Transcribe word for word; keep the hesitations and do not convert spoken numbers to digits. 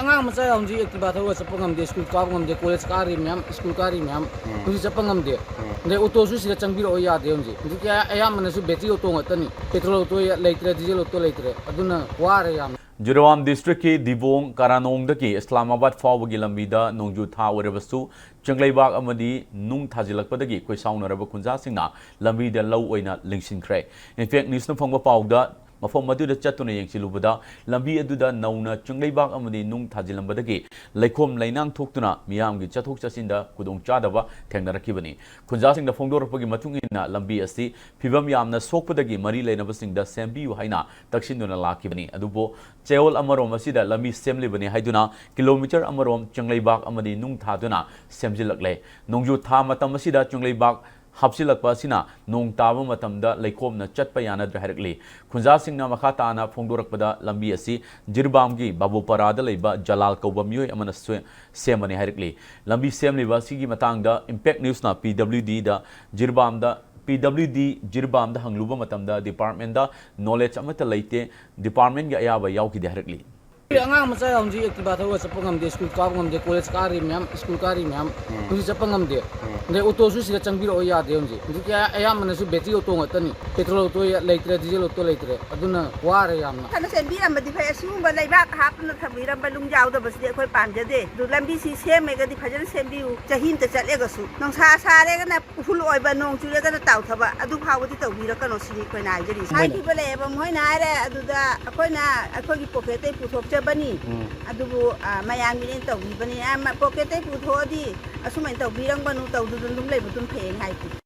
ꯑꯉꯥꯡ ꯃꯆꯥ ꯍꯧꯖꯤꯛ ꯑꯦꯛꯇꯤꯚꯥ ꯊꯧꯔꯒ ꯆꯠꯄ ꯉꯝꯗꯦ, ꯁ꯭ꯀꯨꯜ ꯀꯥꯕ ꯉꯝꯗꯦ, ꯀꯣꯂꯦꯖ ꯀꯥꯔꯤ ꯃꯌꯥꯝ, ꯁ꯭ꯀꯨꯜ ꯀꯥꯔꯤ ꯃꯌꯥꯝ, ꯎꯝ꯫ ꯍꯧꯖꯤꯛ ꯆꯠꯄ ꯉꯝꯗꯦ꯫ ꯎꯝ꯫ ꯑꯗꯩ ꯑꯣꯇꯣꯁꯨ ꯁꯤꯗ ꯆꯪꯕꯤꯔꯛꯑꯣ ꯌꯥꯗꯦ ꯍꯧꯖꯤꯛ꯫ ꯍꯧꯖꯤꯛꯇꯤ ꯑꯌꯥ-, ꯑꯌꯥꯝꯕꯅꯁꯨ ꯕꯦꯇ꯭ꯔꯤ ꯑꯣꯇꯣ ꯉꯥꯛꯇꯅꯤ, ꯄꯦꯇ꯭ꯔꯣꯜ ꯑꯣꯇꯣ ꯂꯩꯇ꯭ꯔꯦ, ꯗꯤꯖꯦꯜ ꯑꯣꯇꯣ ꯂꯩꯇ꯭ꯔꯦ, ꯑꯗꯨꯅ ꯋꯥꯔꯦ ꯌꯥꯝꯅ꯫ ꯖꯤꯔꯤꯕꯥꯝ ꯗꯤꯁꯇ꯭ꯔꯤꯛꯀꯤ ꯗꯤꯕꯣꯡ ꯀꯥꯔꯥꯅꯣꯡꯗꯒꯤ ꯏꯁꯂꯥꯃꯥꯕꯥꯗ ꯐꯥꯎꯕꯒꯤ ꯂꯝꯕꯤꯗ ꯅꯣꯡꯖꯨ ꯊꯥ ꯑꯣꯏꯔꯕꯁꯨ ꯆꯤꯡꯂꯩꯕꯥꯛ ꯑꯃꯗꯤ ꯅꯨꯡ ꯊꯥꯖꯤꯜꯂꯛꯄꯗꯒꯤ ꯈꯣꯏꯁꯥꯎꯅꯔꯕ ꯈꯨꯟꯖꯥꯁꯤꯡꯅ ꯂꯝꯕꯤꯗ ꯂꯧ ꯑꯣꯏꯅ ꯂꯤꯡꯁꯤꯟꯈ꯭ꯔꯦ꯫ ꯏꯝꯄꯦꯛ ꯅ꯭ꯌꯨꯁꯅ ꯐꯪꯕ ꯄꯥꯎꯗ ꯃꯐꯝ ꯑꯗꯨꯗ ꯆꯠꯇꯨꯅ ꯌꯦꯡꯁꯤꯜꯂꯨꯕꯗ ꯂꯝꯕꯤ ꯑꯗꯨꯗ ꯅꯧꯅ ꯆꯤꯡꯂꯩꯕꯥꯛ ꯑꯃꯗꯤ ꯅꯨꯡ ꯊꯥꯖꯤꯜꯂꯝꯕꯗꯒꯤ ꯂꯩꯈꯣꯝ ꯂꯩꯅꯥꯡ ꯊꯣꯛꯇꯨꯅ ꯃꯤꯌꯥꯝꯒꯤ ꯆꯠꯊꯣꯛ ꯆꯠꯁꯤꯟꯗ ꯈꯨꯗꯣꯡꯆꯥꯗꯕ ꯊꯦꯡꯅꯔꯛꯈꯤꯕꯅꯤ꯫ ꯈꯨꯟꯖꯥꯁꯤꯡꯅ ꯐꯣꯡꯗꯣꯔꯛꯄꯒꯤ ꯃꯇꯨꯡ ꯏꯟꯅ ꯂꯝꯕꯤ ꯑꯁꯤ ꯐꯤꯕꯝ ꯌꯥꯝꯅ ꯁꯣꯛꯄꯗꯒꯤ ꯃꯔꯤ ꯂꯩꯅꯕꯁꯤꯡꯗ ꯁꯦꯝꯕꯤꯌꯨ ꯍꯥꯏꯅ ꯇꯛꯁꯤꯟꯗꯨꯅ ꯂꯥꯛꯈꯤꯕꯅꯤ꯫ ꯑꯗꯨꯕꯨ ꯆꯌꯣꯜ ꯑꯃꯔꯣꯝ ꯑꯁꯤꯗ ꯂꯝꯕꯤ ꯁꯦꯝꯂꯤꯕꯅꯤ ꯍꯥꯏꯗꯨꯅ ꯀꯤꯂꯣꯃꯤꯇꯔ ꯑꯃꯔꯣꯝ ꯆꯤꯡꯂꯩꯕꯥꯛ ꯑꯃꯗꯤ ꯅꯨꯡ ꯊꯥꯗꯨꯅ ꯁꯦꯝꯖꯤꯜꯂꯛꯂꯦ꯫ ꯅꯣꯡꯖꯨ ꯊꯥ ꯃꯇꯝ ꯑꯁꯤꯗ ꯆꯤꯡꯂꯩꯕꯥꯛ ꯍꯥꯞꯆꯤꯜꯂꯛꯄ ꯑꯁꯤꯅ ꯅꯣꯡ ꯇꯥꯕ ꯃꯇꯝꯗ ꯂꯩꯈꯣꯝꯅ ꯆꯠꯄ ꯌꯥꯅꯗ꯭ꯔꯦ ꯍꯥꯏꯔꯛꯂꯤ꯫ ꯈꯨꯟꯖꯥꯁꯤꯡꯅ ꯃꯈꯥ ꯇꯥꯅ ꯐꯣꯡꯗꯣꯔꯛꯄꯗ ꯂꯝꯕꯤ ꯑꯁꯤ ꯖꯤꯔꯤꯕꯥꯝꯒꯤ ꯕꯥꯕꯨꯄꯥꯔꯥꯗ ꯂꯩꯕ ꯖꯂꯥꯜ ꯀꯧꯕ ꯃꯤꯑꯣꯏ ꯑꯃꯅ ꯁꯦ-, ꯁꯦꯝꯕꯅꯤ ꯍꯥꯏꯔꯛꯂꯤ꯫ ꯂꯝꯕꯤ ꯁꯦꯝꯂꯤꯕ ꯑꯁꯤꯒꯤ ꯃꯇꯥꯡꯗ ꯏꯝꯄꯦꯛ ꯅ꯭ꯌꯨꯁꯅ ꯄꯤ ꯗꯕ꯭ꯂꯤꯎ ꯗꯤꯗ ꯖꯤꯔꯤꯕꯥꯝꯗ, ꯄꯤ ꯗꯕ꯭ꯂꯤꯎ ꯗꯤ ꯖꯤꯔꯤꯕꯥꯝꯗ ꯍꯪꯂꯨꯕ ꯃꯇꯝꯗ ꯗꯤꯄꯥꯔꯠꯃꯦꯟꯗ ꯅꯣꯂꯦꯖ ꯑꯃꯠꯇ ꯂꯩꯇꯦ, ꯗꯤꯄꯥꯔꯠꯃꯦꯟꯒꯤ ꯑꯌꯥꯕ ꯌꯥꯎꯈꯤꯗꯦ ꯍꯥꯏꯔꯛꯂꯤ꯫ ꯑꯉꯥꯡ ꯃꯆꯥ ꯍꯧꯖꯤꯛ ꯑꯦꯛꯇꯤꯚꯥ ꯊꯧꯔꯒ ꯆꯠꯄ ꯉꯝꯗꯦ, ꯁ꯭ꯀꯨꯜ ꯀꯥꯕ ꯉꯝꯗꯦ, ꯀꯣꯂꯦꯖ ꯀꯥꯔꯤ ꯃꯌꯥꯝ, ꯁ꯭ꯀꯨꯜ ꯀꯥꯔꯤ ꯃꯌꯥꯝ, ꯎꯝ꯫ ꯍꯧꯖꯤꯛ ꯆꯠꯄ ꯉꯝꯗꯦ꯫ ꯎꯝ꯫ ꯑꯗꯩ ꯑꯣꯇꯣꯁꯨ ꯁꯤꯗ ꯆꯪꯕꯤꯔꯛꯑꯣ ꯌꯥꯗꯦ ꯍꯧꯖꯤꯛ꯫ ꯍꯧꯖꯤꯛꯇꯤ ꯑꯌꯥꯝꯕꯅꯁꯨ ꯕꯦꯇ꯭ꯔꯤ ꯑꯣꯇꯣ ꯉꯥꯛꯇꯅꯤ, ꯄꯦꯇ꯭ꯔꯣꯜ ꯑꯣꯇꯣ ꯂꯩꯇ꯭ꯔꯦ, ꯗꯤꯖꯦꯜ ꯑꯣꯇꯣ ꯂꯩꯇ꯭ꯔꯦ, ꯑꯗꯨꯅ ꯋꯥꯔꯦ ꯌꯥꯝꯅ꯫ ꯐꯅ ꯁꯦꯝꯕꯤꯔꯝꯕꯗꯤ ꯐꯩ, ꯑꯁꯤꯒꯨꯝꯕ ꯂꯩꯕꯥꯛ ꯍꯥꯞꯇꯅ ꯊꯝꯕꯤꯔꯝꯕ ꯅꯨꯡ ꯌꯥꯎꯗꯕꯁꯤꯗꯤ ꯑꯩꯈꯣꯏ ꯄꯥꯝꯖꯗꯦ꯫ ꯑꯗꯨ ꯂꯝꯕꯤꯁꯤ ꯁꯦꯝꯃꯒꯗꯤ ꯐꯖꯅ ꯁꯦꯝꯕꯤꯌꯨ, ꯆꯍꯤ ꯑꯃꯇ ꯆꯠꯂꯒꯁꯨ꯫ ꯅꯨꯡꯁꯥ ꯁꯥꯔꯦꯒꯅ ꯎꯐꯨꯜ ꯑꯣꯏꯕ, ꯅꯣꯡ ꯆꯨꯔꯒꯅ ꯇꯥꯎꯊꯕ, ꯑꯗꯨ ꯐꯥꯎꯕꯗꯤ ꯇꯧꯕꯤꯔꯛꯀꯅꯣ ꯁꯤꯅꯤ ꯑꯩꯈꯣꯏꯅ ꯍꯥꯏꯖꯔꯤꯁꯦ꯫ ꯃꯣꯏꯅ ꯍꯥꯏꯈꯤꯕ ꯂꯩꯌꯦꯕ, ꯃꯣꯏꯅ ꯍꯥꯏꯔꯦ, ꯑꯗꯨꯗ ꯑꯩꯈꯣꯏꯅ ꯑꯩꯈꯣꯏꯒꯤ ꯄꯣꯀꯦꯠꯇꯩ ꯄꯨꯊꯣꯛꯆꯕꯅꯤ, ꯎꯝ꯫ ꯑꯗꯨꯕꯨ, ꯑ, ꯃꯌꯥꯝꯒꯤꯅꯦꯅ ꯇꯧꯕꯤꯕꯅꯤ꯫ ꯑ, ꯃ-, ꯄꯣꯀꯦꯠꯇꯩ ꯄꯨꯊꯣꯛꯑꯗꯤ ꯑꯁꯨꯃꯥꯏꯅ ꯇꯧꯕꯤꯔꯝꯒꯅꯨ, ꯇꯧꯗꯨꯅ ꯑꯗꯨꯝ ꯂꯩꯕꯗꯨꯝ ꯐꯩꯌꯦꯅ ꯍꯥꯏꯈꯤ꯫